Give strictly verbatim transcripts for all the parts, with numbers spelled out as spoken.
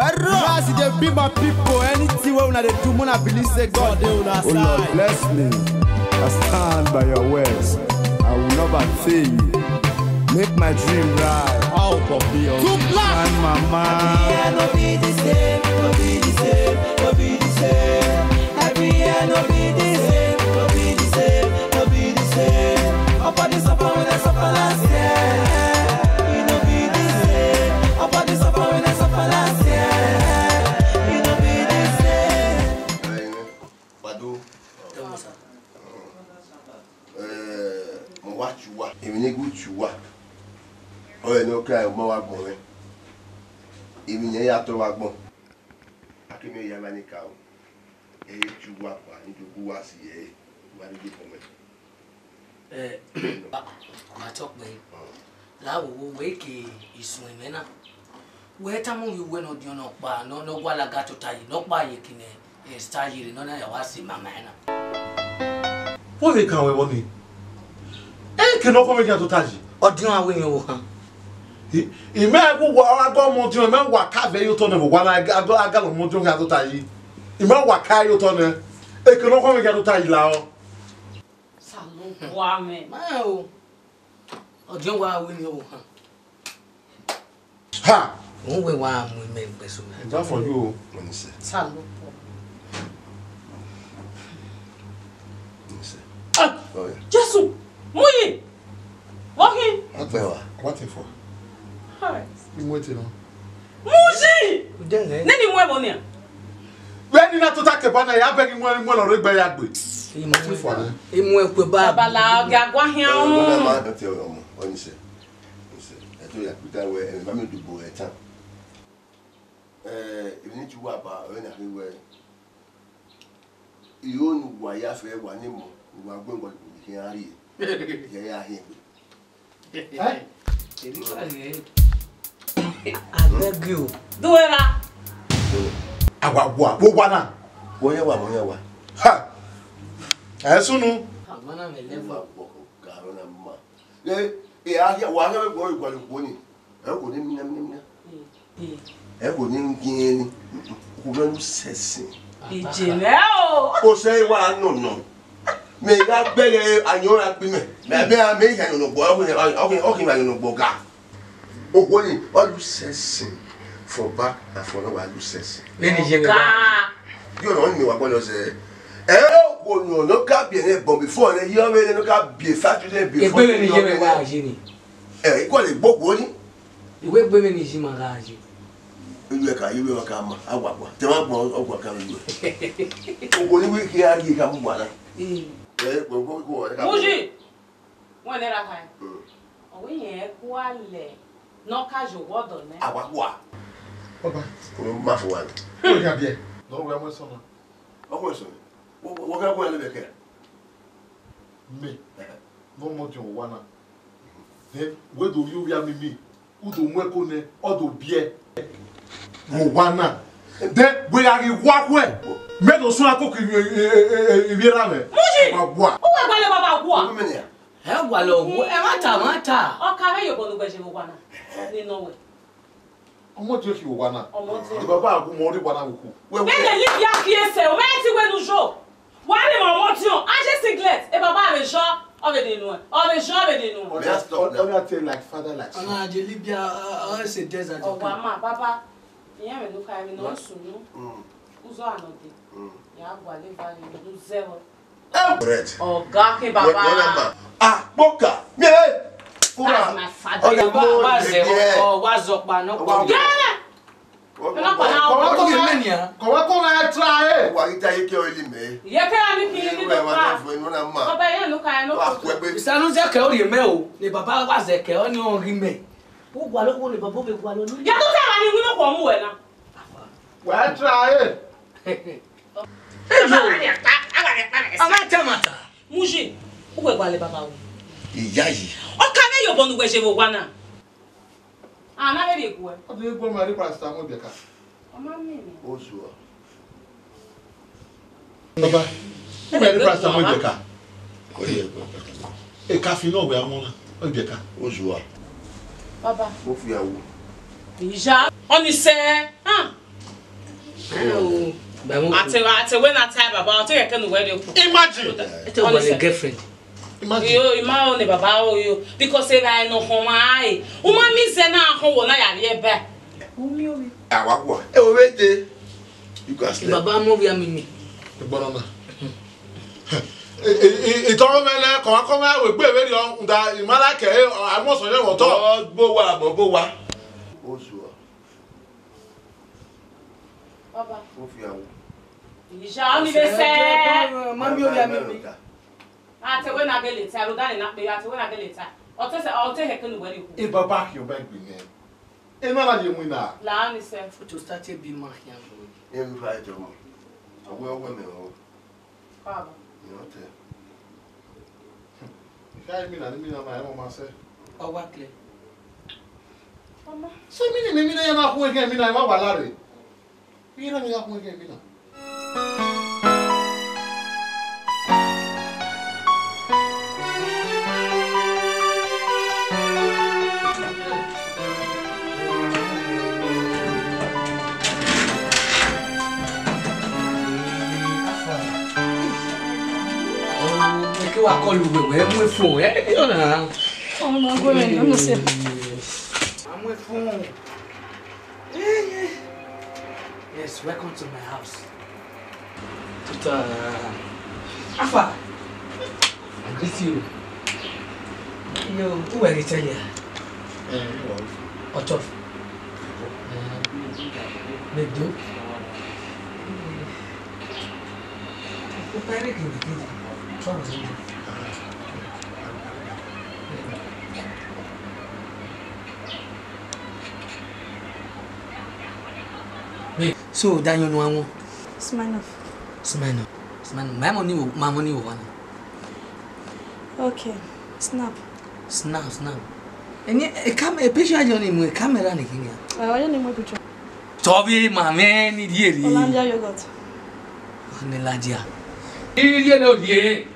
As e dey be, my people, anything wey una dey do, una believe say God dey una side. Oh Lord, bless me. I stand by your words. I will never fail you. Make my dream rise. How for be your Two black. One mama. Every year no be the same, no be the same, no be the same. Every year no be the same, no be the same, no be the same. Upon the suffer when I suffer last year, it no be the same. Upon the suffer when I suffer last year, it no be the same. Badu. Eh, mo wa chuwa. Èmi ni gu chuwa. Ọre ne ọ ka mo wa gbọn mwẹ. Èmi yẹn ya tọ wa gbọn. Akimi ya ma ni ka o. Ẹ i chuwa pa, ni do gu wa si ẹ. Wa ni gbọn mwẹ. Eh, ma tọ kpẹ. La wo wo wẹ ke isun ẹmwẹ na. Wẹ tama ovbi uwẹ ne ọdiọn nọkpa, ne ọ, ne ọ wa ladian tota yi, nọkpa ye kene, eh, star yere nọ na ya wa si mama ẹna. Wẹ vbe kan wẹ vbọ ni? Eke ne ọ kọ mwẹ ladian tota yi. Ọdiọn a wẹ emwi ọvbokhan. I, I mẹ gu wa, a gọ mọ ọdiọn, I mẹ wa ka vẹ ye otọ nẹ vbe owa na, a gọ, a gọ mọ ọdiọn ladian tota yi. I mẹ wa ka ye otọ nẹ. Eke ne ọ kọ mwẹ ladian tota yi la ọ. Osanobua mwẹ. Ma o. Ọdiọn wa wẹ emwi ọvbokhan. Ha! Rhunmwuda wa mu imẹ gbe so na. Is that for you? Let me see. Osanobua. Let me see. Ah! Oh, yeah. Jesu! Mu yi! Vbọ khin? What for? What for? Hi. You waiting on? Muji! Udẹghẹ. Nene mu ẹvbo nian. Vbene I na tota keba na, ya bẹghe imuẹn, imuẹn ne ọ rre egbe ya gbe. Imuẹn. What for, eh? Imuẹn kue ba. Babala, ọ gha gua khian. Eh, no, no, ma, don't tell ọmọ. Let me see. Let me see. Ẹ to ya kpita wẹ, ẹ ma mi dubo ẹ tan. Eh, emwi ne I chuwa ba, ọ na khin wẹ, iro ne uwa ya fẹ wa ni mọ, uwa gu ẹguae ne I khian rrie, I khian ya hiẹn egbe. Eh? I beg you. Do erha. Awa wa, wo wa na. Wo ya wa, wo ya wa. Ha! Ẹ sunu. Àwọn náà mi Ẹ level. Wa gbọkọ ga ọ̀rọ̀ na ma. Ẹ, ẹ, a ya wa ya wa igua ni. Ẹ kò ní mina, mina, mina. Ẹ kò ní gin ni. Kò bẹ lu sẹsin. Ìjìnlẹ̀ o. Kò sẹ wa nọ nọ. Mẹ gha gbẹghe ayọn ra gbe mẹ. Mẹ, mẹ, mẹ ya nọ nọ gbọ, ọ khin, ọ khin, ọ khin wa nọ nọ gbọ ga. Okhuo ni, ọ lu sẹsin. For back and for now, wa lu sẹsin. Nene ye mẹ. Ọga. Yo no ni wa gbọ lọ sẹ. Ẹ okhuo ni, no ka biẹ nẹ bọ before nẹ, yọ vbe nẹ, no ka biẹ factory nẹ before. Egbe vbene ye mẹ wa ye ni. Ẹ, ikọ le gbogbo ni. Iwẹ egbe vbene ye ma gha ye. Iwẹ ka, iwẹ ka ma, a wa gua. Te ma gbọ, ọ gua ka iwẹ. Okhuo ni wi ke a ye ka mu gua na. Mm. Ẹ, gbogbo ko ẹ ka. Muji. Wẹ nẹ ra kha. Mm. Ọ wẹ irẹn gualẹ ne ọ ka ye owa ọdọ nẹ. A wa gua. Baba. Ko ma fo wa. Ko ya biẹ. No, wẹ mu ẹsọ na. Ọ mu ẹsọ. Wo, wo, wo ka gua lẹ vbe kẹ. Me. Ẹhẹ. Ne ọ mu ọdiọn owa na. Then, wẹ do yo vbia mimi. U do mu ẹko nẹ, ọ do biẹ. Mu owa na. Then, wẹ ya ghi wa khuẹ. Mẹ do suẹn akoko ivbi, ivbi, ivbi, ivbi erha mwẹ. Muji! Wa gua. U wẹ gualọ baba gua. Ẹ gualọ wu, ẹ mwa ta, mwa ta. Ọ ka vbe ye obọ ne uwẹ ye vbe owa na, ni nọ wẹ. Ọmọdiọn khin vbe owa na. Ọmọdiọn. Ẹ baba a gu mẹ, ọ rre owa na vbe okhuo. Vbene Livia khian sẹ, ọ ma rẹn te wẹ ne u yo. Wa rhie mwẹ ọmọdiọn, a ye singlet, ẹ baba vbe yọ, ọ vbe de nuẹn, ọ vbe yọ, ọ vbe de nuẹn. Ọ na, ọ na tell like father like son. Ọna je Livia, uh, uh, it's a desert. Ọ wa ma, baba, iyẹn mwẹ ne u ka emwi ne ọ sunu. Mm. Uzọ anọ de. Mm. Ya gualọ evba rre, ne u zẹ vbọ. Bread. Ọga khin baba. Wẹ, wẹ ma. Ah, boka. Mi e. Kura. That's my father. Okay, baba, mo wa zẹ, ye. Ọ, ọ, wa zọ kpa nọ kpa. Wa. Yeah. Wa, wa, wa. Kọ wa kọ na, kọ wa kọ na try e. Wa ghi ta ye ke oil mẹ. Ye ke ani kini ni. Ye do wa ka. Fo inu na ma. Baba, ye no ka, no. Wa ku egbe. Isanu zẹ ke oil mẹ o. Ni baba wa zẹ ke, ọ ni ọ ghi mẹ. Wo gualọ, wo ni baba be gualọ ni. Ya to ta wa ni wino ko mu wẹ na. Wa try e. Hello. Ọmọ tẹ ma ta. Muji, u wẹ gualọ baba o. Iya yi. Ọ ka vbe ye obọ ne uwẹ ye vbe owa na. A na vbe rhie guẹ. Ọ vbe guẹ ma rhie paracetamol biẹ ka. Ọ ma miẹn mẹ. Ozua. Baba, u ma rhie paracetamol biẹ ka. Eka fi nọ wẹ amọ na, ọ biẹ ka. Ozua. Baba. Mo fi awo. Iya, ọni sẹ, ah. Ẹ o, baba. Ate, ate wẹ na ta baba, ọ te khẹke ne uwẹ rrie okhuo. Imagine. Ete wẹ girlfriend. Imagine. Yo, ima o ne baba o yo. Because evba nọ khọn ma e. U ma miẹn zẹ na khọn wọ na ya rrie ẹba. U miẹn ovbi. Awa wọ. E o vbe de. You go sleep. Baba mu ovbi a mimi. Egbọnọ na. Itọ mwẹ nẹ, kọmwa kọmwa wẹ egbe vberriọ, rhunmwuda I ma like ẹre, a mu ọsọ yọ vbe otọ. Ọ gbe owa, ọ gbe owa. Ozuọ. Baba. Ofia wo. Ìyá, ọ ni vbe sẹ. Ma miẹn ovbi a mimi. Ate wẹ na gele ta, rhunmwuda ne na kpe, ate wẹ na gele ta. Ọ te sẹ, ọ te khẹke ne uwẹ rrie okhuo. E baba khian ọba egbe nẹ. E na na ye winna. La ni sẹ. To start a be man khian. E ru fa ẹdẹ ọmọ. Ọwẹ ọwẹ mẹ o. Baba. Irẹn ọtẹn. Ika imina ne imina ma, ẹmwẹ ma sẹ. Ọ wa clear. Mama. So imina, imina ya na khu eghe imina, ima wa lare. Imina ni ya khu eghe imina. Eke wa call uwẹ, wẹ mu phone, ẹ, ẹ, ọ na. Ọmọ ọgọ rẹ, ọmọ sẹ. Wa mu phone. Hey, hey. Yes, welcome to my house. Tuta. Afa. I greet you. Yo, who were you tell you? Eh, what? Ochof. Eh, Medo. Upere kindi kindi. Trouble. So, da yọn ne uwa wọn? Smirnoff. Smirnoff. Smirnoff. Ma mọ ni wo, ma mọ ni wo wa na. Okay, snap. Snap, snap. Ẹni, e cam-, e picture yọ ni mu, e camera ni kini a? Ẹ, ọ yọ ni mu picture. Tọbi ma mẹ ni rhie rhie. Hollandia yogurt. Ni ladia. Irhie ne ọ rhie.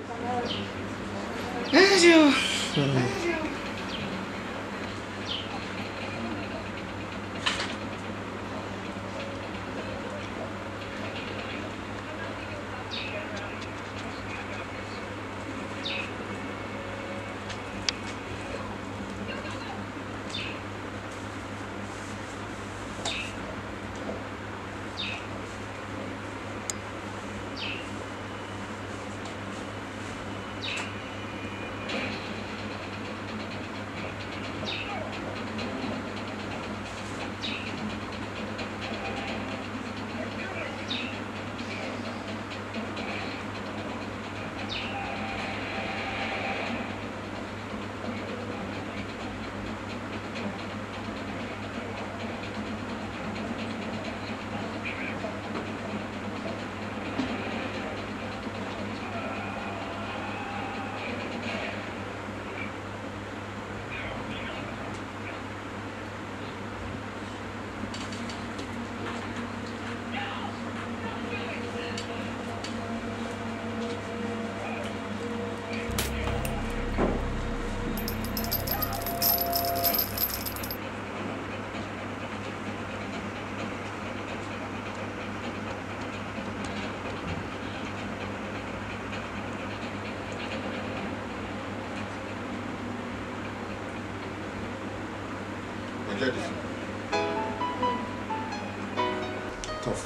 Tough.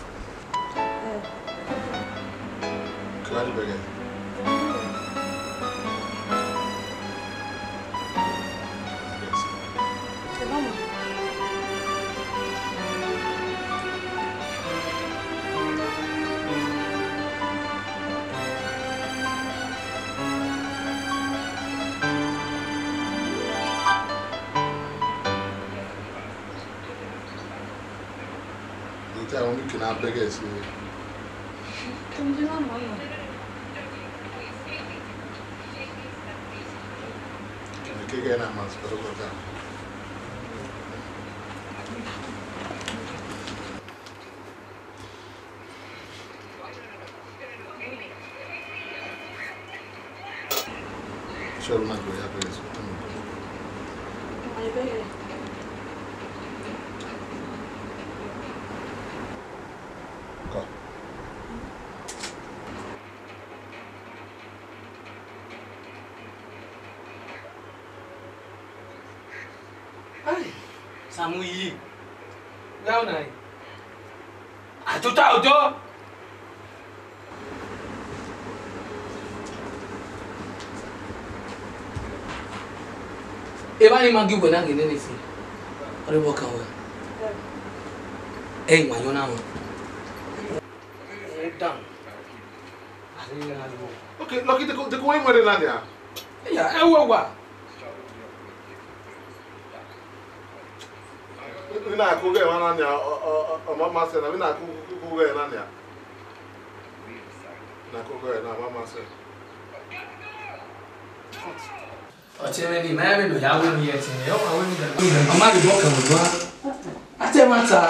Kevbe a deba ẹghẹ? Later, I want to kina bẹgẹ ẹse. Kevbe na ma na. Kevbe keghe na ma sọrọ kọta. Sure, una go ya bẹgẹ ẹse. Una bẹgẹ. Ai, Samuyi, wẹ ọna re? Atota odọ. Evba ni ma gie uwẹ na ghe nene fi, ọ rre vbe ọkan wẹ. Ẹ i ma yọ na mwa. Ẹ dan. A rre na yo. Okay, Lucky, de ko, de ko wẹ mu ẹre na nia? Ya, ẹ wẹ wa. Vbene a ko ghe emwa na nia, ọ, ọ, ọ, ọ ma ma sẹ na, vbene a ko, ko, ko ghe na nia. Na ko ghe na, ọ ma ma sẹ. Ọtẹn mwẹ ni, ma ya vbe ne ọ ya wẹ ne ọ ye ẹtin mwẹ, ọ ma wẹ ne ọ da. Ọ ma rhie obọ kan vbe owa. A te ma ta,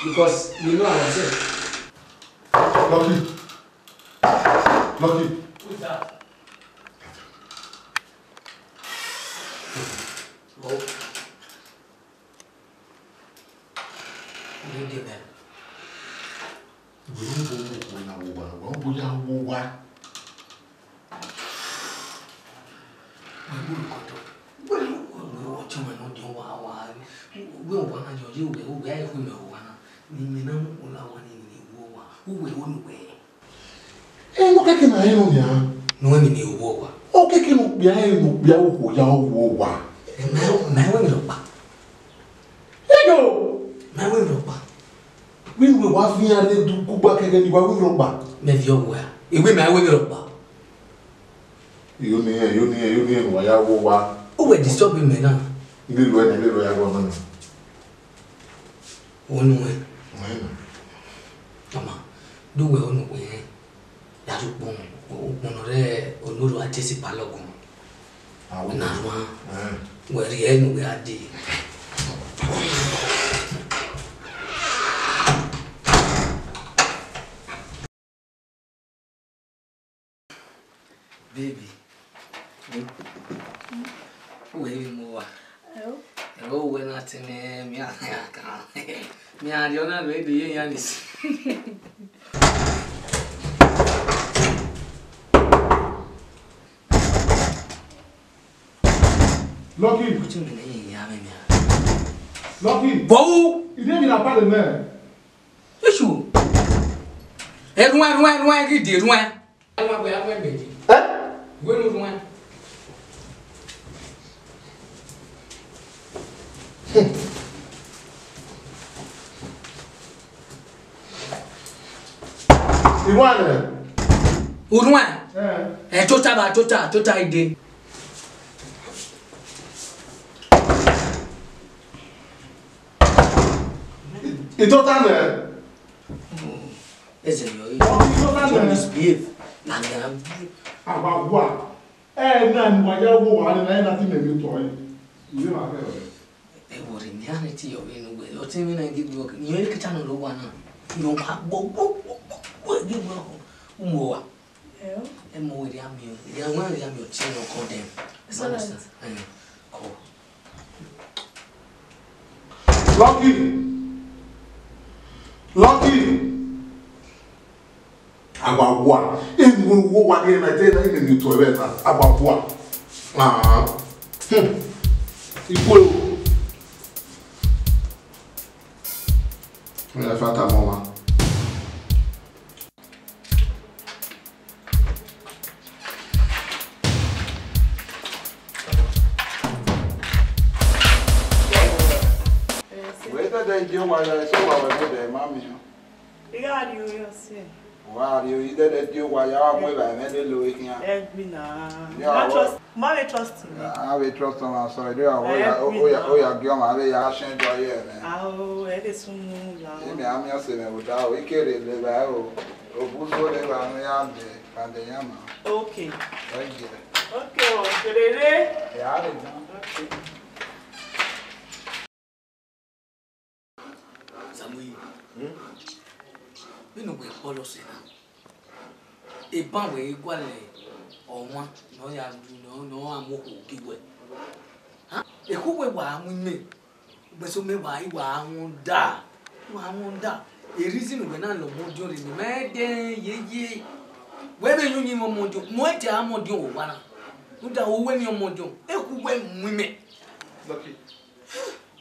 because we know ourselves. Lucky. Lucky. Who's that? Oh. Wẹ dee bẹn. Wẹ ru vbe okhuo na vbe owa, wẹ ru vbe ya vbe owa. Wẹ ru vbe okotọ. Wẹ ru vbe ọtẹn mwẹ ne ọ diọn owa, owa. Wẹ owa na yọ, ye wẹ, wẹ a i khu mẹ owa na. Ne imẹ na mu okhuo na owa ni, ne imẹ vbe owa. Uwẹ ro ne uwẹ. Ẹ, ne okeke na rẹn nọ nian. Ne uwẹ ni vbe owa. Okeke ne okpia rẹn ne okpia okhuo ya vbe owa. Ẹ, mẹ, mẹ wẹ ne ọkpa. Eyo! Mẹ wẹ ne ọkpa. Wẹ ne uwẹ wa fi iran rre du kugba kẹghẹ ni wa wẹ ne ọkpa. Mẹ viọ owa. Ewe mẹ wẹ ne ọkpa. Iyo ni, iyo ni, iyo ni, wa ya vbe owa. Uwẹ disturb mẹ na. Ile lu ẹnẹ, ile lu ya gọ na. Onu ẹn. Ọnrẹn na. Ama, do wẹ onu wẹ ya do kpọn, ukpọn nọ rẹ onoro a tesi palọ gun. Awo. Na ruan. Ẹn. Wẹ rhie ẹnu wẹ a dee. Baby, uwẹ vbe mu owa. Ẹo. Ẹo, uwẹ na tẹ mẹ, mẹ a, mẹ a kan. Mẹ a rhie ọna vbe de ye yan nisi. Lucky. Ọtẹn mwẹ ne ya vbe mẹ a. Lucky. Bọhu. Ide mi na pade mẹ. Isu. Erhuẹn, erhuẹn, erhuẹn, ghi de erhuẹn. Ẹ? Wẹ ne u ruẹn. Iruẹn nẹ? U ruẹn? Ẹ. Ẹ tota ba tota, tota ide. Itota nẹ? Eze yọ, you don't misbehave. Na, na. Awa wa. Ẹ na ni wa ya wo wa ni na, ẹ na ti mẹ mi tọ ẹ. Ìwé ma fẹ́ rẹ. Ẹ wọ rẹ mi, a rẹ ti yọ vbe nu wẹ. Ọtẹn mwẹ na ghi gbe ọkẹ. Ìyẹn kẹta nọ lọ wa na. Ìyẹn wa gbọ, gbọ, gbọ, gbọ, gbọ, ghi gbe ọkọ. Umu wa. Hello? Ẹ mọ wẹ rhia miẹn, rhia wẹ rhia miẹn ọtẹn nọ call them. It's all right. Understand? Ẹ, call. Lucky! Lucky! Awa wa. Enu wo wa ni na te na inu ni to ebe na. Awa wa. Ah. Hmm. Ikwe o. Me la fata mọ wa. Wẹ dẹdẹ die owa ya, eso wa wẹ ne dẹ ma miẹn. I gha rrie ore ọse. Wa rrie ore, dẹdẹ die owa ya, wa mu evba ẹmwẹ lele ore khian. Ẹgbin na. Yeah, ma trust, ma vbe trust me. A vbe trust ọmwa sọ, ẹ do ya, oya, oya, oya gie ọmwa vbe ya shẹn jọ ye ẹmwẹ. Ao, ẹ vbe sunu la. Imẹ a miẹn ọse mwẹ vbe odaro, I kere lele evba ẹro, obuzo lele evba ne ya miẹn, kpande yan ma. Okay. Thank you. Okay, o, kere re. Ya re na. Okay. Samuel, hmm? Vbene uwẹ kpọlọ sẹ na, eban wẹ i gualọ ọmwa ne ọ ya, ne ọ, ne ọ gha mu okhuo gie uwẹ. Ha? Ekhọe uwẹ wa mu imẹ, ugbẹn so mẹ wa, I wa wonder, I wa wonder. E reason wẹ na lọ ọmọdiọn rre, mẹ ma dẹ yeye. Wẹ vbe yin uyinmwẹ ọmọdiọn, mu ẹdẹ a ọmọdiọn vbe owa na. Rhunmwuda uwẹ ni ọmọdiọn, ekhọe uwẹ mu imẹ. Lucky.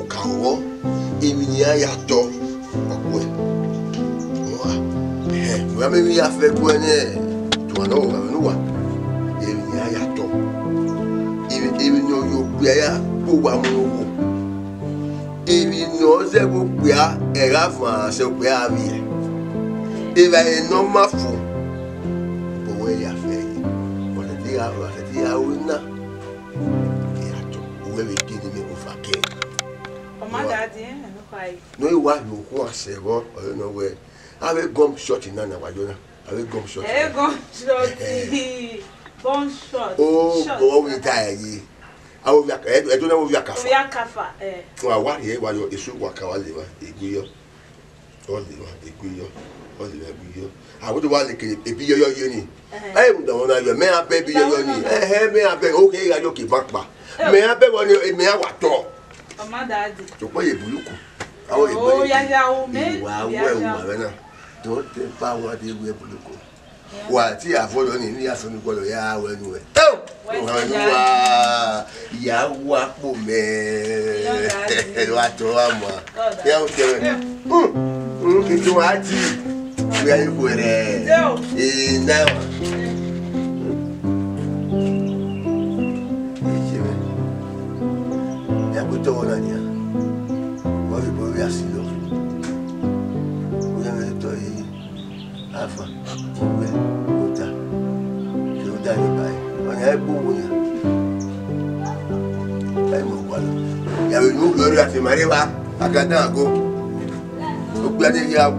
Oka vbọ, emwi ne iran ya tọ, ọ guẹ. Wa, ehẹn, wa mẹ emwi ya fẹ guẹ nẹ, tuan nọ, wa mẹ ne uwa. Emwi ne iran ya tọ. Emwi, emwi ne ọ ye okpia ya kpe owa mu ne owo. Emwi ne ọ zẹ vbe okpia, ẹre a van sẹ okpia a vbiẹ. Evbare ne ọ ma fo, obọ wẹ ya fẹ yi. Ọ sẹtin gha, ọ sẹtin gha ru na. Ẹ ya tọ, uwẹ vbe gie ne imẹ ofa kẹ. Ọ ma da di, ẹ, nọ kha yi. Ne ọ wa ye okhuo asẹ vbọ, ọre nọ wẹ, avbe gum shot na na wa yo na. Avbe gum shot. Ẹ, na. Gum shot. Ẹhẹ. Bum shot. O, shot. O, wi ta ẹ yi. Aro via, ẹ, ẹ do na wo via kafa. Via kafa, ẹ. Wa wa rhie wa yo, esu wa ka wa leva, egbe yọ. Ọ leva, egbe yọ. Ọ leva, egbe yọ. Aro do wa leke ebi yọyọ ye ni. Ẹhẹn. Ẹ, mu da wọn na yọ, mẹ a bẹ ebi yọyọ ni. Ẹhẹn, mẹ a bẹ, o ke gha yo ke ba kpa. Ẹ. Mẹ a bẹ wọn ni, mẹ a wa tọ. Ọ ma da di. Tokpẹ ye buluku. Aro egbe. O, ya ya o, mẹ. Wa wẹ wa vẹ na. Don't ever want to wear buluku. Wa ti ya fo lọ ni, ni ya fo ni kọlọ ya wẹ nu ẹ. Wa nu wa, ya wa kpo mẹ. Wa tọ wa ma. Ya o tẹ. Hmm. Hmm, ki tun wa ti. Wẹ ayi khuẹrẹ. Ee, na wa. Ee, se mẹ. Ya ko tọ na. Ẹ bu wo ya. Ẹ mọ kwa. Ya vbe nu gbe ore afi ma re wa. Aga dan ago. Okpia de ya.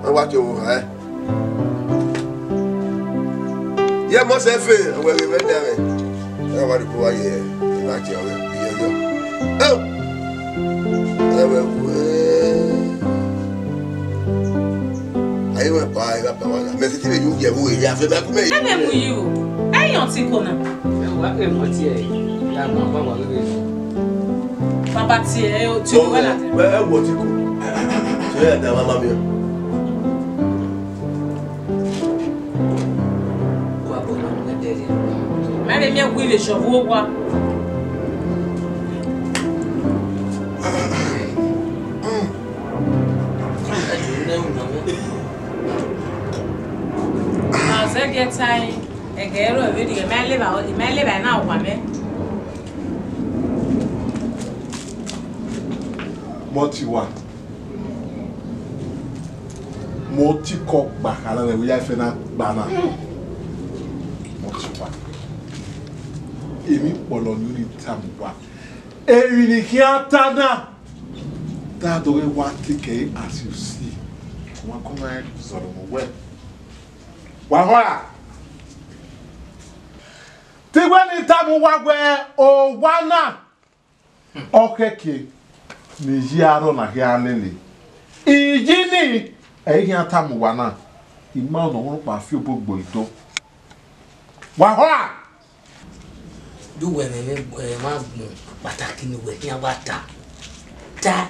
Wa wa te wo ha. Ye mọ sẹ fe, wẹ vbe vbe da mwẹ. Ẹ wa ri ko wa ye, ẹ na tie ọvbe, iye yọ. Ẹ o! Ẹ wẹ wu, ẹ. Aye wẹ pa, ẹ gha pa wa la. Mẹ sẹ te vbe yu ye vbe ya fe ma ku mẹ. Ẹ mẹ mu yi o. Ẹ yan ti ko na. Ẹ wa, ẹ mọ tie, ya ma pa wa vbe. Baba tie, ẹ o, tie wẹ la. Ẹ, ẹ wọ ti ko. Tie ya da mama mi. Mẹ vbe miẹn wẹ ivbe sẹ ọvbuo owa. Azẹgiẹ tae, ẹghẹ ẹre ọ vberriọ, mẹ leva, mẹ leva na wa mẹ. Mọti wa. Mọti kọ gba kha na, vbe ya fẹ na gba na. Mọti wa. Emwi kpọlọ ni u ni tama uwa. Emwi ne I khian ta na, te a do ghe wa take it as you see. Wa kọ na zọlọ mu wẹ. Wa họra. Te wẹ ne I tama uwa wẹ owa na, ọ khẹke ne iyi arrọọ na hia nene. Iyi ni, ẹ i khian tama uwa na, I ma ne ọmwa ọkpa fi obọ gbe do. Wa họra! Do wẹ mwẹ vbe, ẹ, ma gbọn kpataki ne uwẹ khian wa ta. Ta,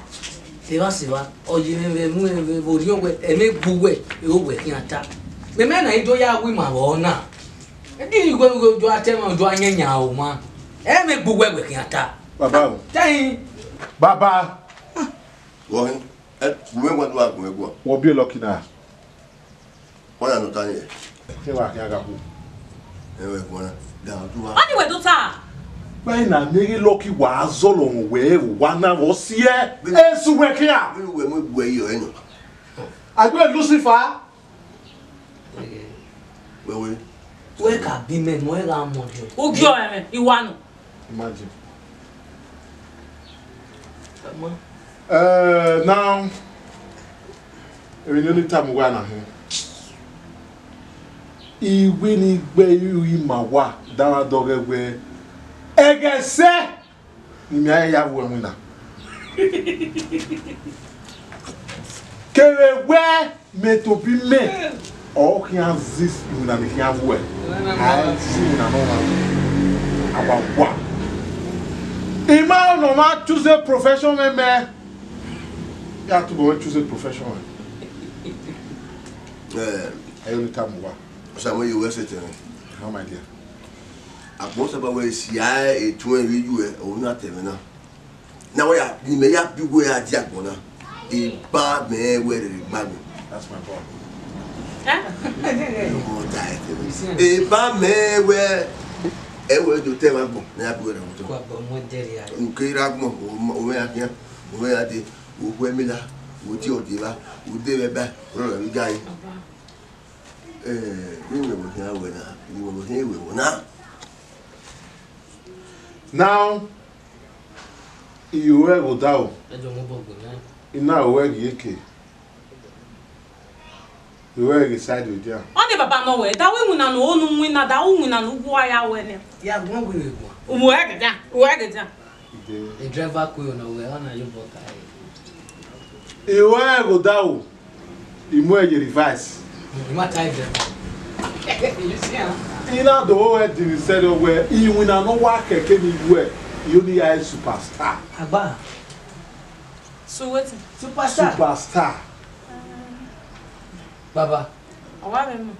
sevba sevba, ọ ye mwẹ vbe mu vbe orhiọn wẹ, ẹ mẹ gbe uwẹ, ẹ, uwẹ khian ta. Mẹ mẹ na i do ya wu ima vbe ọna. Ẹ ghi ghi wẹ do a tẹ mwẹ, do a yan yan o ma. Ẹ mẹ gbe uwẹ, wẹ khian ta. Baba o. Tayin. Baba. Wọ hin, ẹ, gu mwẹ wa do a gu mwẹ gua. Wọ biẹ Lucky na. Wọ́n yà nọ ta yẹn. Ẹ wá kí a gha kú. Ẹ wẹ guan da ọdún wa. Ọ ni wẹ do ta. Báyìí na ne ghe Lucky wa zọlọ wọn wẹ wa na vọ si ẹ. Esu wẹ kia. Bí wẹ mu egbu ẹ yọ ẹ nọ. Àgbẹ̀ Lucifer. Wẹwẹ. Wẹ ka bi mẹ mọ ẹ gha mọ jọ. Ugiọ ẹmwẹ, I wa nọ. Imagine. Mama. Uh, now, emwi ne ọ ni tama uwa na hẹn. Iwe ni gbe iru ima wa da mwa dọghẹ wẹ, ẹghẹ sẹ ne imẹ a ya ru ẹwin na. Kevbe wẹ mẹ tobọ imẹ, ọ khian zẹ iwinna ne I khian vuẹ. A i zẹ iwinna ne ọ gha, a wa wa. I ma ne ọ ma choose profession mwẹ mẹ. Ya tobọ mwẹ choose profession mwẹ. Eh, ẹ i re tama uwa. Osamuẹl, you were saying. How, my dear? Agbọn saba wẹ sia etuẹn vbe iyuẹ, ọ na tẹ mwẹ na. Na wẹ ya, ne imẹ ya bi uwẹ a dia agbọn na. Eba mẹ wẹ rere gba mi. That's my boy. Ọ da ẹtẹ mwẹ. Eba mẹ wẹ, ẹ wẹ do tẹ mwẹ agbọn, ne ya bi uwẹ rẹ otọ. Kwa gbọ mọ dẹrẹ ya. Nke ra agbọn, o mẹ ya khian, o mẹ ya de, o wẹ mi la, o di ọdẹ va, o de vbe ba, o rọ vbe ga yi. Eh, ni wẹ wẹ khian wẹ na, ni wẹ wẹ khian wẹ wẹ na. Now, I ru ẹghẹ odaro. Ẹ jọ mọ bọ gbẹ mwẹ. I na ru ẹghẹ eke. I ru ẹghẹ side dia. Ọ de baba nọ wẹ, da wẹ winna no onu winna, da wẹ winna no gua ya wẹ nẹ. Ya gbọn wẹ wẹ gbọn. Umu ẹgẹ dia, umu ẹgẹ dia. Ide. A driver kue ọna wẹ, ọna yo bọ ka. I ru ẹghẹ odaro. I mu ẹre ye revise. You might tie them. You see, huh? I na do ẹdin sẹrriọ wẹ, iwinna ne ọ wa kẹkẹ ni wẹ, I yo ni ya superstar. Agba. So wetin? Superstar. Superstar. Baba. Ọ wa vbe mọ.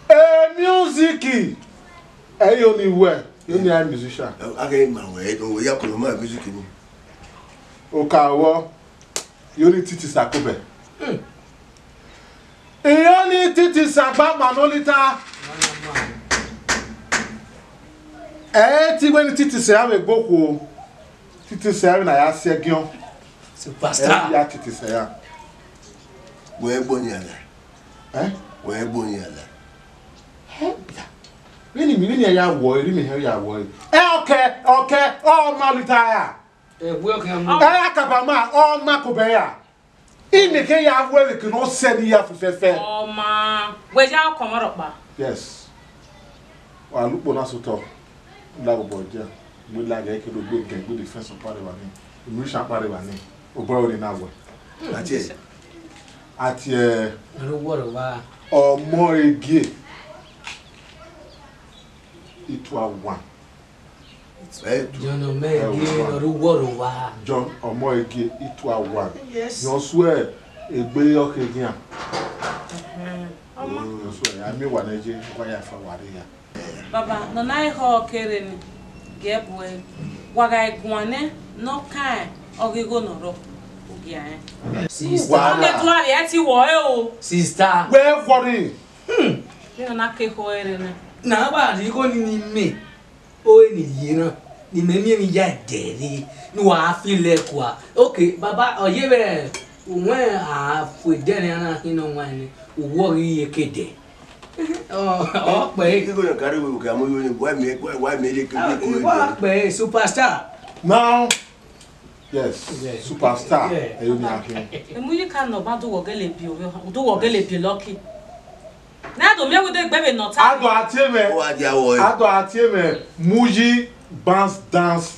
E music. Ẹ yo ni wẹ, yo ni a musician. A ghe ma wẹ, e do wẹ ya kọlọ ma music ni. Oka wọ. Yo ni titi sakobẹ. Iyo ni titi sagba ma no lita. Ẹ ti wẹ ni titi sẹ ya vbe gbe okhuo. Titi sẹ ya vbe na ya si ẹgiọn. Superstar. Ẹ ya titi sẹ ya. Wẹ gbo ni ala. Eh? Wẹ gbo ni ala. Eh? Emwi ne imẹ ya wọ ẹre, emwi ne imẹ ya wọ ẹre. Ẹ ọkẹ, ọkẹ, ọ ma lita ya. Ẹ wẹ ọkẹ ọmọ. Ẹ akabama, ọ ma kobẹ ya. Imẹ kẹ ya wẹ ẹre ke ne ọ sẹ ne I ya fẹfẹfẹ. Ọ ma, wẹ ya ọkọ ọmọ rhọkpa. Yes. Wa lu ukpo na sotọ. La obọ dia. Wẹ la gẹ ke do gbe gẹ gbe de fẹn sọ pare wa ni. Unu sha pare wa ni. Obọ ẹre na wẹ. Ati ẹ. Ati ẹ. Ọmọ egie. Itua one. John ọmọ egie ọre uwọrọ wa. John ọmọ egie itua one. Yes. Yọ suẹ egbe ọkhe gian. Ọmọ. Yọ suẹ, a miẹn wa nẹ ye, wa ya fa wa re ya. Baba, nọ na i họ kere ni, gie bu ẹ. Wa gha guan nẹ, nọ kan ọ ghi gho nọ rọ, u gia ẹn. Sister. Wa na. Ọ ghe du avbe ẹ ti wọ ẹ o. Sister. Wẹ worry. Hmm. Vbene ọ na ke khọ ẹre nẹ. Na wa rhie igho ni ni mẹ, ore ni rhie na, ni mẹ miẹn emwi ya ẹdẹ rre, ne uwa fi lẹ kua. Okay, baba, ọ ye vbe uwẹn a fu edẹ ne a na khin nọ wan nẹ, uwu ọ ghi ye ke dẹ. Ọ, ọ kpẹ. Igho na kare we, we ka mu igho ni, wa mẹ, wa, wa mẹ ye ke, ke, ke, wa kpẹ, superstar. Now, yes, yes. Superstar. Yeah. Ẹyọ ni a khin. Emu yi ka nọ ba do wọ gele bi o, do wọ gele bi Lucky. Na do miẹn wẹ de gbe vbe nọ ta. Ado atie mẹ. Ọ wa dia wọ. Ado atie mẹ. Muyi bounce dance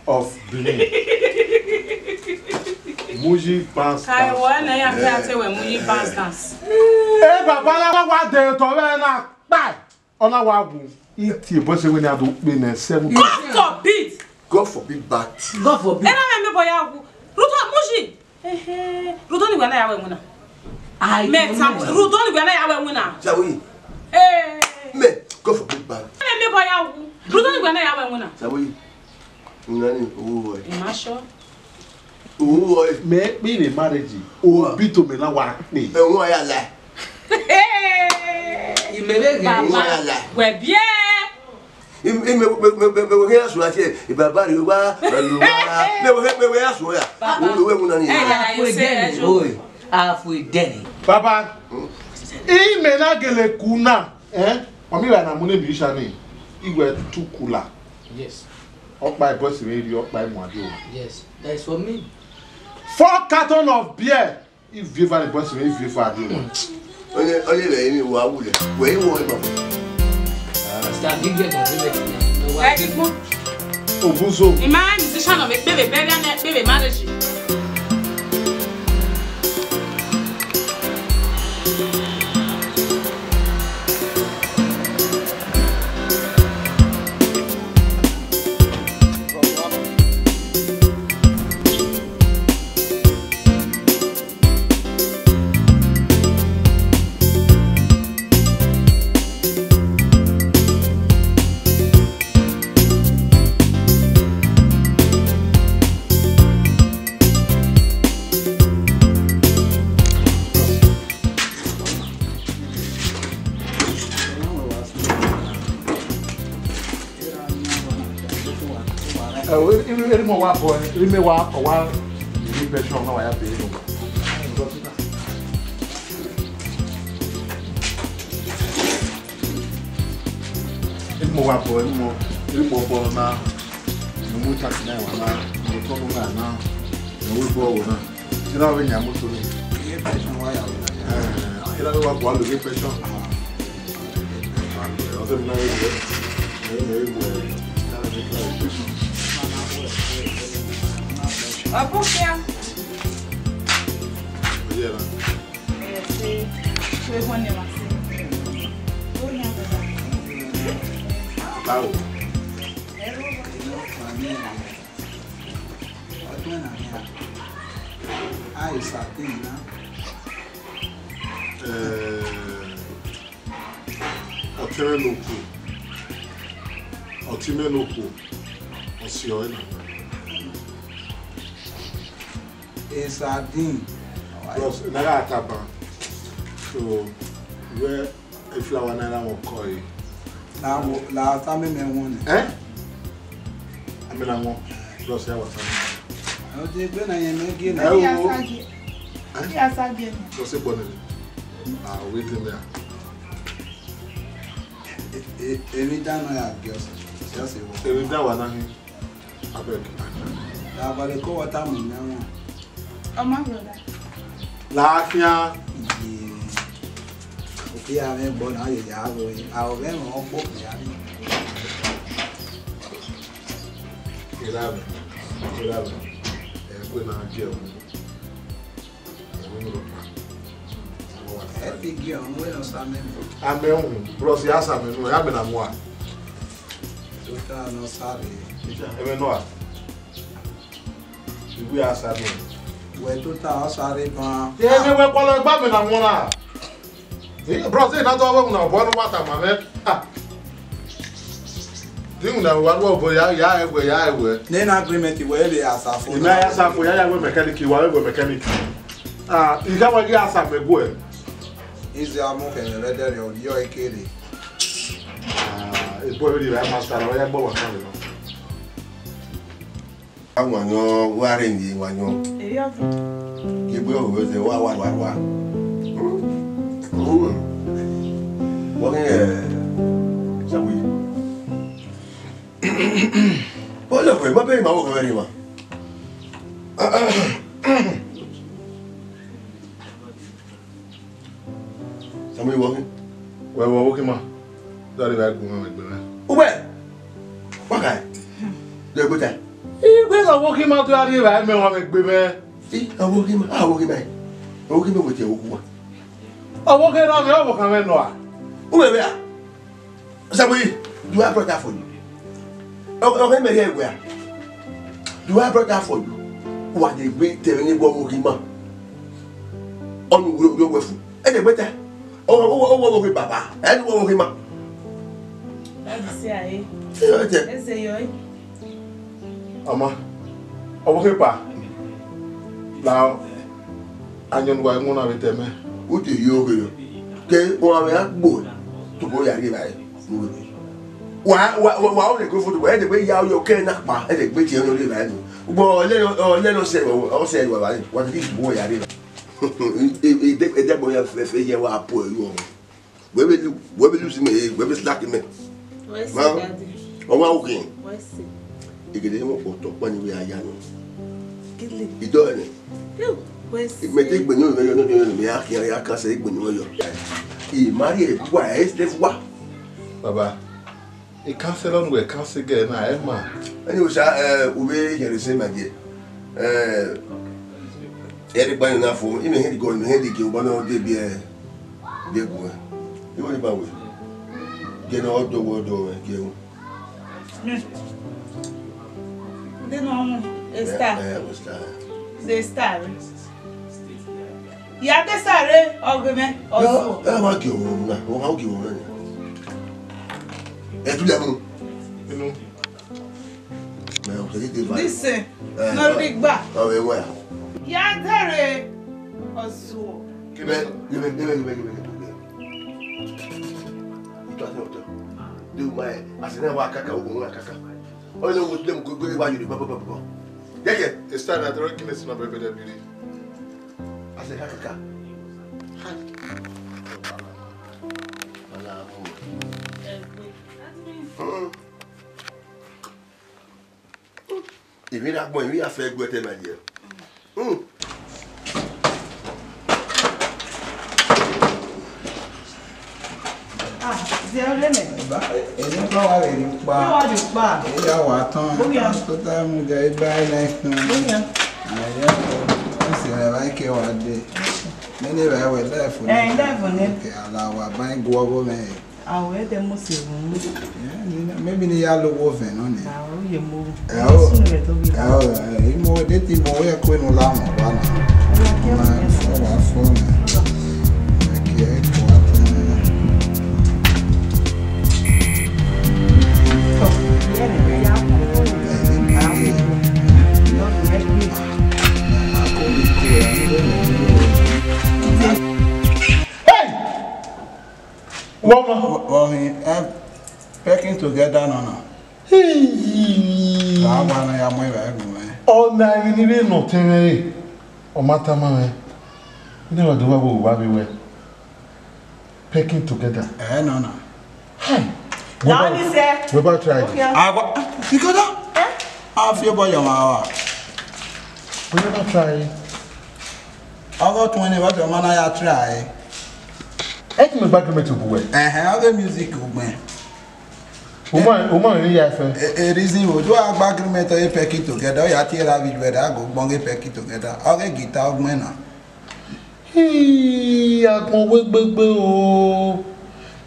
of Benin. Muyi bounce dance. Ka wọ na ya fi ate wẹ Muyi bounce dance. Eh, baba na wa de to vbe na kpa. Ọ na wa wu, I tie bọse wẹ ne a do kpe nẹ seven. God forbid! God forbid bad. God forbid. Ena mẹ mẹ bọ ya wu. Rudọ, Muyi. Ehe. Rudọ ni wẹ na ya wẹ wina. Ai, mẹ ta, Rudọ ni wẹ na ya wẹ wina. Sawi. Eh. Mẹ, God forbid bad. Ena mẹ mẹ bọ ya wu. Rudọ ni wẹ na ya wẹ wina. Sawi. Nani, owó ẹ. Ima sọ. Owó ẹ. Mẹ kpe vbe marriage, obi to mẹ na wa kpe. Ẹ̀wọ̀n ayala. Imere ghe. Baba, wẹ biẹ. Im, im, me, me, me, me, me, we ghe asu ati, e baba re wa, wa lu wa. Me, we, me, we asu ya. Baba. Wo, we mu nani. Eh, ya, you say, eh, Joe. Oi, afu edeni. Baba, imẹ na gele ku na, eh? Mami ra na mu ne bi sha ni. Iwe two cooler. Yes. Ọkpa boys me ri, ọkpa mu adi o. Yes, that is for me. Four carton of beer. Ivie va ni boys me, ivie va adi o. Onye, onye vbe eni wa wule. We wo e baba. Stand big get on the leg. Ready, go. Obuzo. Ima musician of ekpebe burial na ekpebe marriage. Ẹ, ẹ, ẹ, ẹ, mọ wa bọ, ẹ, ẹ, mẹ wa, ọ wa, ẹ, ẹ, bẹ sọ, ọ wa ya bẹ, ẹ, nọ. Imo wa bọ, imo, imo bọ na, imo mu church na wa na, imo tọnu na na, imo wi bọ wo na. Ira we nya moto ni. Iye pension wa ya wo na. Eh, ira we wa gua lo iye pension. Ọsẹ mi na we wo. Ira we wo. Ira we wo. Ọpọ fia. Oye na. Báwo? Ọdún ẹ̀nà ni a, a ì sàdéhùn náà. Eh, ọtẹn mwẹ ne okhuo, ọtẹn mwẹ ne okhuo, ọ si ọre na. Esadin. Bros, na gha taba. So, wẹ e flower na ra wọn kọ e. La wo, la ta me me wọn ni. Eh? Ame na wọn. Bros, ya wa ta me. O de gbe na yẹn me gie na. Ẹ wo. Ẹ? Bros, e gbọ nẹ. Ah, wait a minute. E-, emwi dan nọ ya gie ọse, ọse wọ. Emwi dan wa na hin. Abeg. Agbada ko wọ ta mu mẹ wọn. Ọ ma brother. Lafian. Iye. Oke ya mwẹ ẹgbọ na ye ya ro. A o vẹ ẹmwẹ ọkpọ ya ni. Erha mwẹ, erha mwẹ. Ẹ kue na gie ẹmwẹ. Ẹ ti gie ọmọ wẹ ne ọ sa mẹ nọ. Amẹ uhun, bros, ya sa mẹ nọ, ya mẹ na mua. Tota nọ sa rre. Ẹmwẹ nọ a? Iwe a sa nọ. Wẹ tota ọ sa rre ban. Ẹ mẹ wẹ kpọlọ gba mẹ na mua na. Eh, bros, ẹ na tọ wẹ una bọ ne wa ta ma mẹ. Ah. Di una wa ru ọbọ ya, ya ẹwẹ, ya ẹwẹ. Ne na agreement wẹ vbe asafo. Ina ya asafo, ya ya wẹ mechanic, wa wẹ mechanic. Ah, I gha wa ghi asa mẹ guẹ. Izi amọ kẹmẹ vbe ẹdẹrriọ, ọ riọ ekere. Ah, ebo ri ra master, wa ya gbọ wa kan nọ. Awanniẹn, wa rre emwi ewanniẹn. Eyọ. Egbe ọvbehe zẹ, wa, wa, wa, wa. Wọ ghi, eh, Samuyi. Ole ọkọ, ma bẹghe ma wo ọkọ mwẹ rre ma. Samuyi, wọ khin? Wẹ, wẹ ọvbokhan ima, da rhie evbare gu mwẹ, mwẹ egbe mwẹ. Uwẹ, wa kha, do egbe ta. Igbe ne ọvbokhan ima do rhie evbare mẹ, wa mwẹ egbe mwẹ. I, ọvbokhan ima, ọvbokhan ima, ọvbokhan ima wẹ te owa. Ọvbokhan na mwẹ, ọvbokhan mwẹ nọ a? Uwẹ vbe a? Samuyi, do I have brother for you? Ọ, ọ, ọ, mẹ rhie wẹ a? Do I have brother for you? Wa de gbe te vbe ne wọ ọvbokhan ima. Ọnii wẹ, wẹ, wẹ fu. Ẹ de gbe ta. Ọ, ọ, ọ, ọ, ọ, ọ, baba. Ẹ de wọ ọvbokhan ima. Daddy say aye. Ẹ de. Eze yọ. Ama, ọvbokhan epa, la ayọn ne uwa mu na vbe te mẹ. U te yo ghe yo. Ke uwa vbe a gbo, tobọ ya rhie evbare. Wa, wa, wa, wa, ọ lẹ ke foto, ẹ de gbe ya yọ ke na kpa, ẹ de gbe tie yọ rhie evbare nu. Ugbọ ọ lẹ, ọ lẹ nọ sẹ, ọ sẹ wa, wa, wa te tobọ ya rhie evbare. E, e, e, de, e de gbe ya fẹfẹ ye wa po yo. Wẹ vbe lu, wẹ vbe lu si mẹ, wẹ vbe slack mẹ. Wẹ si, Daddy. Ọmwa okhian. Wẹ si. Egede wọn otọ kpa ni wẹ a ya nọ. Gele. Idọ ẹnẹ. Yo, wẹ si. Mẹ te gbẹnu mẹ yọ, nọ yọ, mẹ ya khian, ya kan sẹ gbẹnu mẹ yọ. I ma rhie ẹguae, ẹ slave wa. Baba, I cancel ọnii, wẹ cancel gẹ na, ẹ ma. Ẹni osa, ẹ, u vbe yẹrẹ sẹ ma je. Ẹ, ẹ rhie gba na fo, imẹ hẹn di gọ, imẹ hẹn di gẹ, obọ na de biẹ. Gie gu ẹn. Iwẹ ni ba wẹ. Gie ne ọ do wẹ do wẹ gie ru. Nde nọ mu, Esther. Eh, eh, Esther. Esther. Ya de sare ọghe mwẹ, ọzuọ. Ẹ ma gie ru na, ọ ma gie ru na. Ẹ tu ya mu. Inu. Mẹ o tẹtẹ te va. Listen. Eh, no eh, rigba. Ọ vbe wẹ. Ya dẹre ọzuọ. Gẹmẹ, gẹmẹ, gẹmẹ, gẹmẹ, gẹmẹ, gẹmẹ. Itọ ase ọtọ. De u ma ẹ, ase na wa kaka, u wa kaka. Ọ lẹ wo dem go go wa yuri baba baba. Gẹgẹ. Esther na tọrọ kine sina bẹbẹ de biri. Ase ka kaka. Ala mo. Hmm. Emwi na gbọn, emwi ya fẹ gu ẹtẹ na ye. Hmm. Ah, zẹ ọre mẹ. Ba, ẹni kọ́ wa rẹ̀ ní pa. Ẹ wá di pa. Ẹ yà wá tán. Bóyá. Tó tá mú jẹ ibà ẹ̀ náà tán. Bóyá. Àyà kọ, ẹ sì rẹ̀ báyìí kẹ wá dé. Mẹ́ni ìbá ẹ̀ wẹ̀ lẹ́ẹ̀fù ni. Ẹ̀, lẹ́ẹ̀fù ni. Kẹ àlà wà báyìí gbọ́ bó mẹ́. Awe de mo se gun. Maybe ni ya lo wo vẹ nọ ni. Awe ye mo. Ẹ o. Sunu rẹ to bi. Ẹ o, ẹ, imo de ti mo ye ko inu la mo wa na. Ma fọ wa fọ na. Ẹ ki ẹ ko wa tẹ na. Tọ, ye ni ya ko. Ẹ ni ma ye. Lọ rẹ ki. A ko bi ko ya ni lo ni. Hey! Wọ ma. Ọ hin, eh, packing together nọ na. Hey! Ra wa na ya mu evba ẹgu mwẹ. Ọ na emwi ni vbe nọ otẹn mwẹ re, ọ ma tama mwẹ. Ne wa do wa wo wa vbe wẹ. Packing together. Eh, nọ na. Hi. That one is there. We about try. Okay. Agua, you go down. Eh? I feel boy, your mama. We never try. Ọgọ tuẹn ni vbe ọma na ya try. Ẹ ti mẹ gba agreement bu wẹ. Ẹhẹn, ọ ghe music ugbẹn. Uma, uma ni ya fẹ. A, a reason wo do a gba agreement e packing together, ọ ya tie ra video da go gbọn ghe packing together. Ọ ghe guitar ugbẹn na. Hii, agbọn wẹ gbegbe o.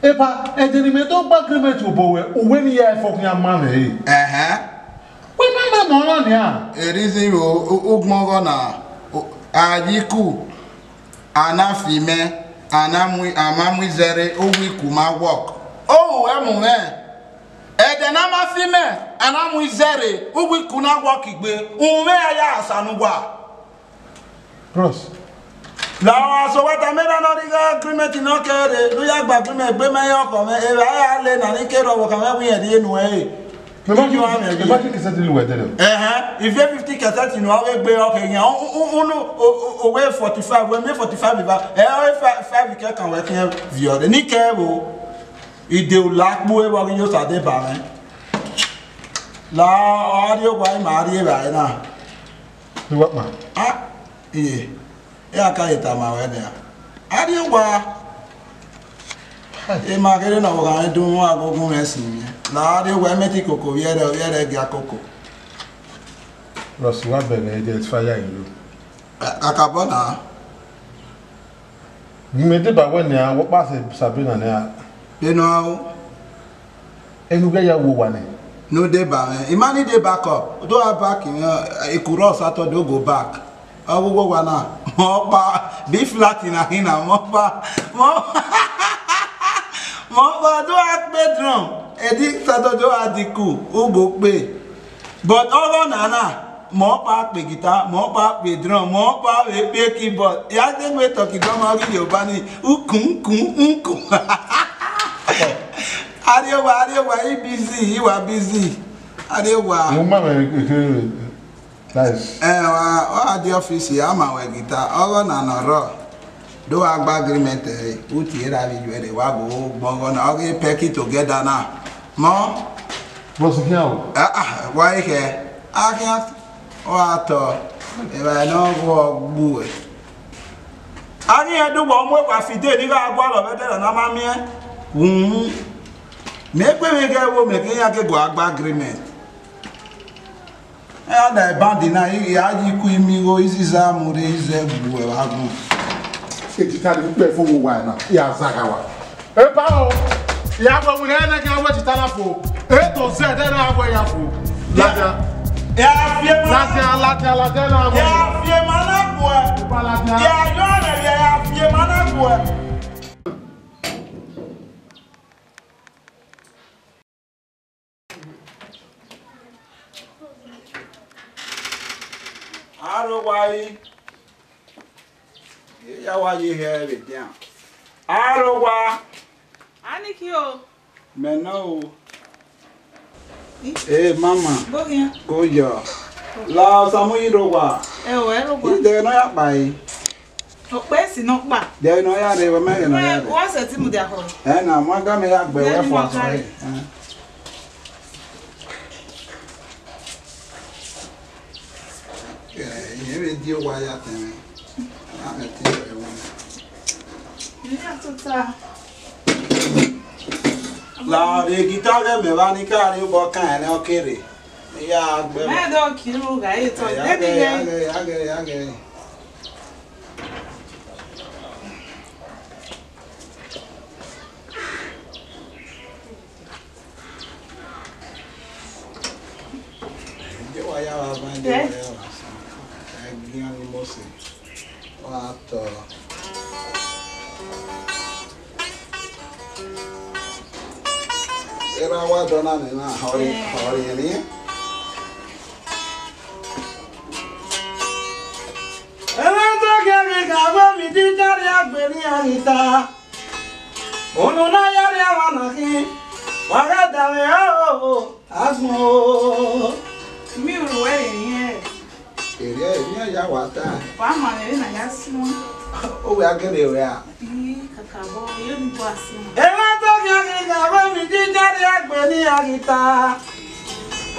Epa, ẹdẹ ne imẹ do gba agreement obọ wẹ, uwẹ ni ya fẹ khian ma mwẹ re. Ẹhẹn. Wẹ ma ma nọ ọnrẹn nian. A reason wo, u, ugbọn ọghọ na, u, a yi ku. A na fi mẹ, a na mu, a ma mu izẹre, uwu iku ma work. O ru ẹmwẹ mwẹ. Ẹdẹ ne a ma fi mẹ, a na mu izẹre, uwu iku na work gbe, uhunmwu mwẹ ya ya Osanobua. Bros. La wa so wa ta mẹ na nọ righe agreement nọ kere, ne u ya gba agreement gbe mẹ ye ọkhọ mwẹ, evba ya le na ni kere ọvbokhan mwẹ wẹ irẹn rhie nuẹn re. Mẹ ma Ijọ amẹ rhie. Mẹ ma kí cassette lu ẹdẹ rẹ. Ẹhẹn, ivie fifty cassette nọ ọ vbe gbe ọkhọ khian, u, u, u, unu, o, o, o wẹ forty-five, wẹ mẹ forty-five eva, ẹ, ọ five, five kẹkan wẹ khian viọ re, ni kẹ vbo, ide u la kpu evbọ ghi yo sa deba mwẹ. La, ọ rrie owa ima rrie evbare na. Iwa kpa. A, iye. Iran ka ye tama ruẹ nian. A rrie owa. Ima kherhe ne ọvbokhan mwẹ dunmwu agogo mwẹ sinmwi. La a rrie owa, mẹ te koko vbiẹrẹ, vbiẹrẹ gia koko. Rọsi wa bẹghe ẹdẹ fire in you. Kakabọ na. Gie imẹ deba wẹ nian, wẹ ọkpa sẹ Sabina nian. Vbene ọ ro? Enu ghe ya wo owa nẹ. Ne u deba mwẹ. I ma ni deba kọ, do a back mwẹ, ekurọ Saturday u go back. Ọ ghi wo owa na, mẹ ọkpa, B flat na khin na, mẹ ọkpa, mẹ ọ-, mẹ ọkpa, do a kpe drum, ẹdẹ Saturday a di ku, u go kpe. But ọghọ na na, mẹ ọkpa kpe guitar, mẹ ọkpa kpe drum, mẹ ọkpa vbe kpe keyboard. Ya degbe talk drum, ọ ghi ye oba ni, ukun, ukun, ukun. A rrie owa, a rrie owa, I busy, I wa busy. A rrie owa. Mo ma mẹ kekere. Nice. Ẹ, wa, wa di office, a ma wẹ guitar, ọghọ na nọ rrọọ. Do wa gba agreement ẹre, u tie ra vbe iyuẹ rre, wa gu gbọn ọghọ na, ọ ghi packing together na. Mọ? Bro, sikhian o. Ah, ah, wa i khẹ. A khian, ọ gha tọ, evbare ne ọ ghuọ gbuẹ. A ghi rẹn do wa mu egha fide ni gha gualọ vbe ẹdẹrẹ na ma miẹn. Uhunmwu. Mẹ kpe vbe ghẹ vbo mẹ ke iran ke gua gba agreement. Ẹ, a da band na, I, I, a yi ku imi igho, iziza mu rre, izẹ gbu ẹre vbe agbọn. Ejita ni ukpẹ fo wo wa na, I a zagha wa. Epa o, I a wẹ winna ẹnẹ khian wẹ ejita na fo. A to Z ẹnẹ a wẹ ya fo. Ladian. Ya fi ema. Ladian, ladian, ladian na wẹ. Ya fi ema na gbuẹ. Epa ladian. Ya yọ rẹ, ya, ya fi ema na gbuẹ. Arowa yi, e ya wa ye hẹ vbe dian. Arowa. Aniki o. Mẹ nọ o. I? Eh, mama. Boghian. Ko yọ. La Osamuyi rre owa. Ẹ o, ẹ rre owa. I dẹ nọ ya kpa e. Okpesi nọkpa. Dẹ ne ọ ya rre, wẹ mẹ ghẹ ne ọ ya rre. Wẹ, wẹ sẹ ti mudia khọ. Ẹ na, mu aga mẹ ya gbe wẹ fua khọ. Ẹ. Ẹ, ẹ vbe die owa ya tẹn mwẹ. A mẹ te rẹ wẹ. Ẹ ya tota. La, vbe guitar ghẹ mẹ vba ni ka rre obọ kan ẹnrẹn ọ kere. Mẹ ya gbe. Mẹ do kiri ugha ye tọ. Ẹ, ya ghe, ya ghe, ya ghe, ya ghe. Ẹ wa ya vba, ẹ wa ya vba. Ẹ gian ni Mose. Wa tọ. Erha wa dọ na nẹ na, họri, họri ni. Ẹmwata kẹmwẹ ka wẹ emwi tita rhia gbe ne iran ni ta. Unu na ya rhie emwa na khin, wa gha danmwẹ o, agbọn o. Mi ru ẹre yẹn. Erriọ emwi iran ya wa ta. Wa ma vbe na ya suẹn. Ovbi a gele ruẹ a? Ii, kakabọ, iyẹn ni bọ a suẹn. Emwa ta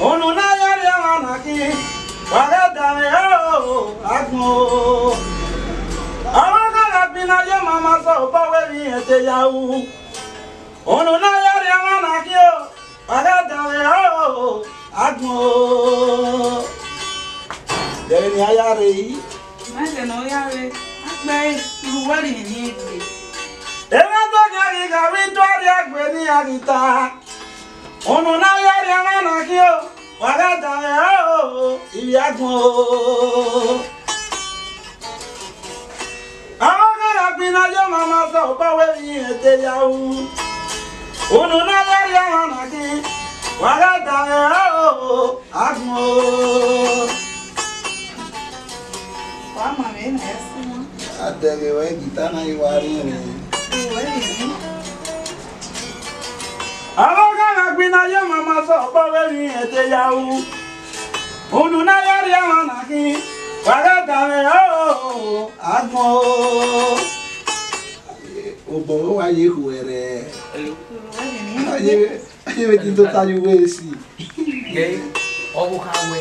Unu na ya rri emwa na khin, wa ghẹ danmwẹ o, agbọn o. Ọmwa gha gha gbinna ye mama sẹ obọ wẹ vbe irẹn te ya ru. Unu na ya rri emwa na khin o, wa ghẹ danmwẹ o, agbọn o. Dẹrẹ ne a ya rre yi. Ma ẹghẹ ne ọ ya rre, a gbe ru uwẹ rri emwi egbe. Emwa do gha ghi gha vbe tuẹ rrie egbe ne iran ghi ta. Unu na ya rri emwa na khin o, wa gha danmwẹ o, ivbi agbọn o. Avbe ọghe na gbinna ye mama sẹ obọ wẹ vbe irẹn te ya ru. Unu na ya rri emwa na khin, wa gha danmwẹ o, agbọn o. Wa ma vbe na ya sẹ. Adẹghe wẹ guitar na i wa rri emwi. Uwẹ rri emwi. Avbe ọghe na gbinna ye mama sẹ obọ wẹ vbe irẹn te ya ru. Unu na ya rri emwa na khin, wa gha danmwẹ o, agbọn o. Obọ wa ye khuẹrhẹ. Uwẹ rri emwi. Aye, aye vbe ti tota ye uwe esi. Gẹ, ọvbokhan wẹ.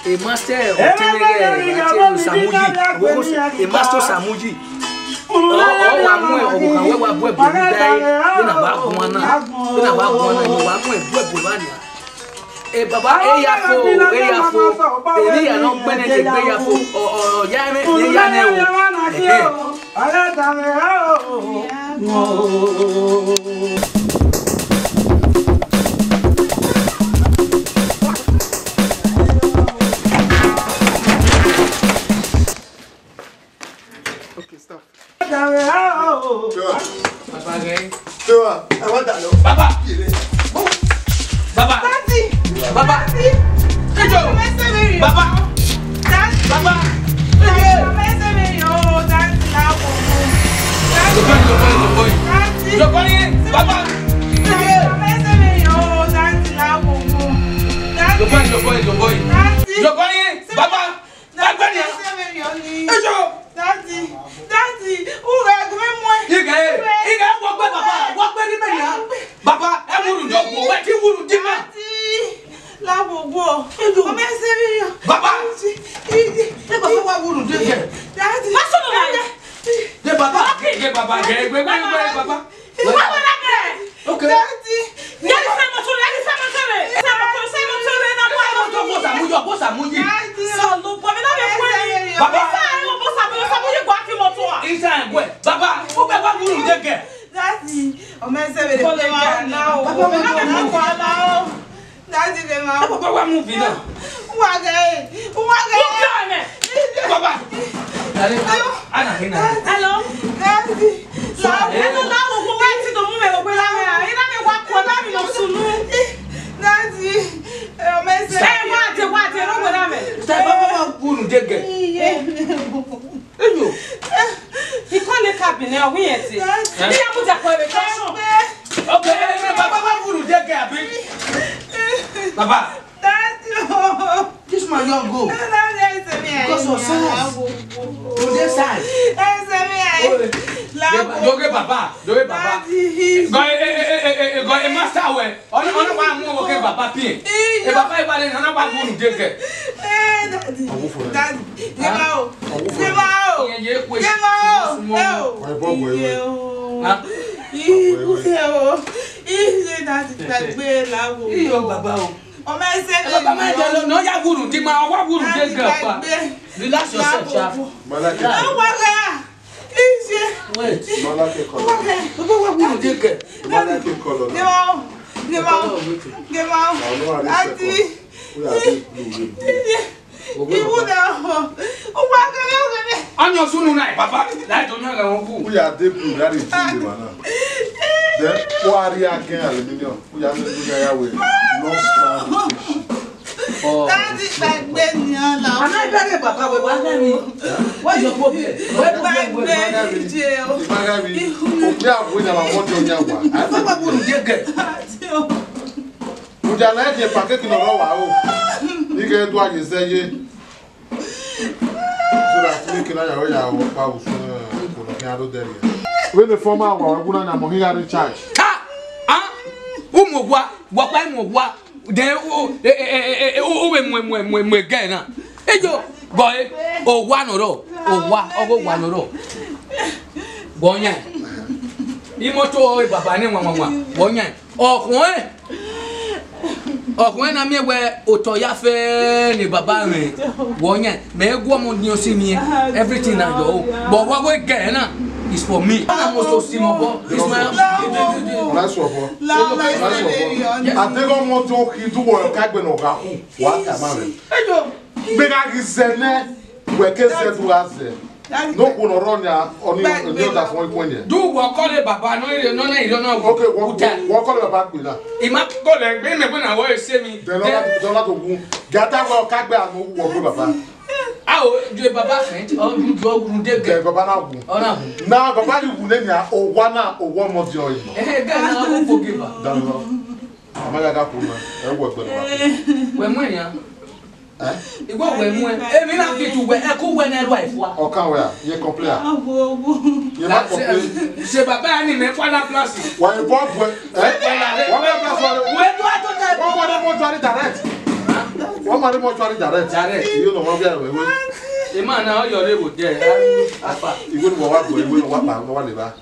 E master ọtẹn mwẹ ghẹ, ọtẹn Samuyi, ọvbokhan e master Samuyi. Ọ, ọ wa mu ọvbokhan wẹ wa bu ẹbu da ẹre, vbene a wa guan na, vbene a wa guan na, wa mu ẹbu ẹbu evba nia. E baba, e ya fo, e ya fo. Emwi ya ne ọ gbẹnnẹ ke gbe ya fo. Ọ, ọ, ọ, ya ẹmwẹ, ya nẹ o. Ẹhẹn. Okay, stop. Sure. Baba gẹ. Sure. Ẹ wá dà lọ. Baba. Baba. Daddy. Baba. Daddy. Ejo. Ọmọ ẹsẹ̀ mi rìn. Baba. Daddy. Baba. Ejo. Ọmọ ẹsẹ̀ mi rìn o, Daddy, láwọ̀ o. Daddy. Your boy, your boy, your boy. Daddy. Your boy, Baba. Daddy, ọmọ ẹsẹ̀ mi rìn o, Daddy, láwọ̀ o. Daddy. Your boy, your boy, your boy. Daddy. Your boy, Baba. Daddy, ẹsẹ̀ mi rìn o ni. Ejo. Daddy, Daddy, u ghẹ gu mwẹ muẹn. Ighe, ighe, wọ gbe baba, wọ gbe ni mẹ nia. Baba, ẹ wurhu do wo, ẹ ti wurhu di ma. Daddy, la wo wo. Ejo. Ọmọ ẹsẹ̀ mi rìn o. Baba. Daddy. Ẹ baba wa wurhu de gẹ. Daddy. Ma sọ nọ na. De baba, de baba, de gbe, gbe, gbe, baba. Wa wẹ na mẹ. Okay. Daddy. Ya ni fẹ mọto re, ya ni fẹ mọto re. Fẹ mọto, fẹ mọto re, na mọ mọto. Bosa mu yo, bosa mu yi. Daddy. Sọ lo bọ mi na mẹ kue. Baba. Isa ẹ wo bosa mu yo, sa mu yi gua fi mọto a. Isa ẹ gbe. Baba, u gbe wa wurhu de gẹ. Daddy, ọmọ ẹsẹ̀ mi rè. Kò lè wá la o. Baba, wẹ na mẹ kue la o. Daddy, lè máa. Ẹ baba wa mu vina. Wa gẹ, wa gẹ. Baba. Daddy, ana hina. Hello. Daddy. So, hello, la wo ko wa ti do mu me wo pe la me. Ina me wa ko na mi lo sunu. Daddy, ẹ, ọmọ ẹsẹ̀. Ẹ, wa de, wa de, ro gbe na me. Stay, baba wa wurhu de gẹ. Eyo. He can't make up in there, we ain't it. Daddy. He have put up for the question. Okay, eh, eh, baba, baba, who do they get, abi? Baba. Daddy. This man young go. Daddy, ẹ sẹ mi. Because of size. You dey size. Ẹ sẹ mi. Oh, la, don't get baba, don't get baba. Daddy. Go, eh, eh, go, eh, master, wẹ. Ọna, ọna wa mu ọmọ ke baba pie. Iyo. E baba iwale, ọna wa mu unu de gẹ. Eh, daddy. Daddy. Gema o. Gema o. Iye ye kwe. Gema o. Small. Eh o. Wa bọ wẹ wẹ. Iye o. Ha? Iye o. Iye, daddy, gbàgbé la wo. Iyo, baba o. Ọmọ ẹsẹ̀. E baba ma jẹ lo, no ya wuru di ma, wa wuru de gẹ pa. Daddy, gbàgbé. Relax yourself, sha. Malaki. No worry. Iye. Wait. Malaki color. Baba wa wuru de gẹ. Malaki color. Gema o. Gema o. Gema o. Daddy. Iye. Iwu na ho. Uwa kere were. Anya sunu na, baba. Lai do nya ga won ku. We are dey blue, that is blue, man. Then, quarry again, aluminium. We are going to go there, we long span fish. Daddy, gbàgbé ni ọlọ. Ana ibere baba we wa na mi. What is your problem? Gbàgbé ìjẹ o. Ìmọ̀gàbí. Òkè àbúrò ìyàwó àwọn ọjọ́ ìyàwó. Àìsàn bàbá wúrù jẹ́ gẹ̀. Daddy o. Ǹjẹ́ àná ẹ̀jẹ̀ pàkéèkì lọ́rọ̀ wà o? Ike tó àyè sẹ́yé. So that make na yàrá yà wọ́n pa òsùn kò ní kí á ló dẹ́rì ẹ̀. Wẹ́n ní fọ́ọ̀mù àwọn ọ̀gbun náà ni àmọ́ híyá ní charge. Wa, wa kpa mu wa. Then u vbe mu mu mu mu gẹ na. Eyo, gọ e, owa nọ rọ, owa, ọghe owa nọ rọ. Wọ yan. Imoto ọre baba ne wanwanwan, wọ yan. Ọkhuẹn, ọkhuẹn na miẹn wẹ otọ ya fẹ ne baba mwẹ, wọ yan. Mẹ gu ọmọ nian si miẹn, everything na yọ o. But wa wẹ gẹ na is for me. Na mo so si mọ bọ, is my. Nice one, bro. Nice one, bro. Yes. I think ọmọ tó kí dúwọ̀ ẹ̀ka gbẹ̀nà ọ̀gá kù. Wa ta ma rẹ. Eyo. Mẹ gha ghi zẹ nẹ, wẹ ke zẹ du gha zẹ. No khuo ne ọ rrọọ nia, ọni ọni ọda fọn ikun ẹniẹ. Du wọ kọle baba nọ ire nọ na ire nọ. Okay, wọ wọ kọle baba gbe na. I ma kọle gbe mẹ gbe na wọ ese mi. Dẹ nọ dọ na to wu. Gata wẹ ọka gbe anu wọ gbe baba. A o ju baba fẹ ọ ju ju ọgurun de gẹ. Dẹ baba na wu. Ọ na wu. Na baba ni wu ne nia, o wa na, o wa ọmọ di ọ yi. Ehe gẹ na o forgive. Dẹ nọ. A ma ya gha kuru na, ẹ wọ ẹgbẹ ne wa kuru. Wẹ mu ẹn nian. Eh? Iwẹ wẹ mu ẹn. Emwi na fit wẹ, ẹ ku wẹ ne ẹ rua ifua. Ọ kan wẹ a, ye complain a. Awo, awo. Ye ma complain. Se baba ni mẹ kua na plus. Wa ye bọ bọ. Eh? Wa ma plus wa. Wẹ do ato ta. Wa ma re mortuary direct. Wa ma re mortuary direct. Direct. Iyo no wa bia wẹ wẹ. Ima na ọ yọ re wo de. Afa. Iwe ni wa wa bọ, iwe ni wa pa, wa le ba.